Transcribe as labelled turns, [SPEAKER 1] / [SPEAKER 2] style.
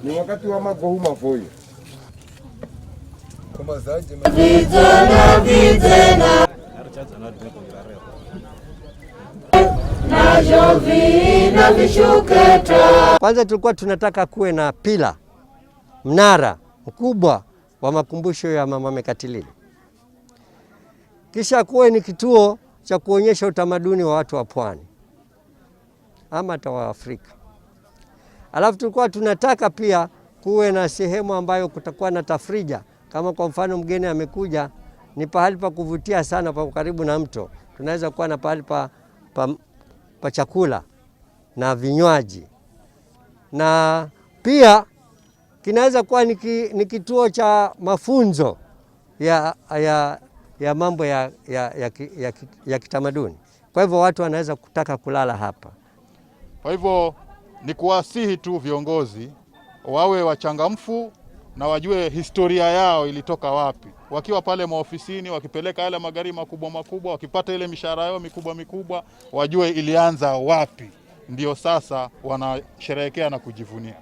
[SPEAKER 1] Ni wakati wa magohu mavoyo.
[SPEAKER 2] Kwanza tulikuwa tunataka kuwe na pillar, mnara mkubwa wa makumbusho ya Mama Mekatilili, kisha kuwe ni kituo cha kuonyesha utamaduni wa watu wa pwani ama hata wa Afrika. Alafu tulikuwa tunataka pia kuwe na sehemu ambayo kutakuwa na tafrija, kama kwa mfano mgeni amekuja, ni pahali pa kuvutia sana, pa karibu na mto, tunaweza kuwa na pahali pa chakula na vinywaji, na pia kinaweza kuwa ni kituo cha mafunzo ya mambo ya kitamaduni. Kwa hivyo watu wanaweza kutaka kulala hapa.
[SPEAKER 3] Kwa hivyo ni kuwasihi tu viongozi wawe wachangamfu na wajue historia yao ilitoka wapi. Wakiwa pale maofisini, wakipeleka yale magari makubwa makubwa, wakipata ile mishahara yao mikubwa mikubwa, wajue ilianza wapi. Ndio sasa wanasherehekea na kujivunia.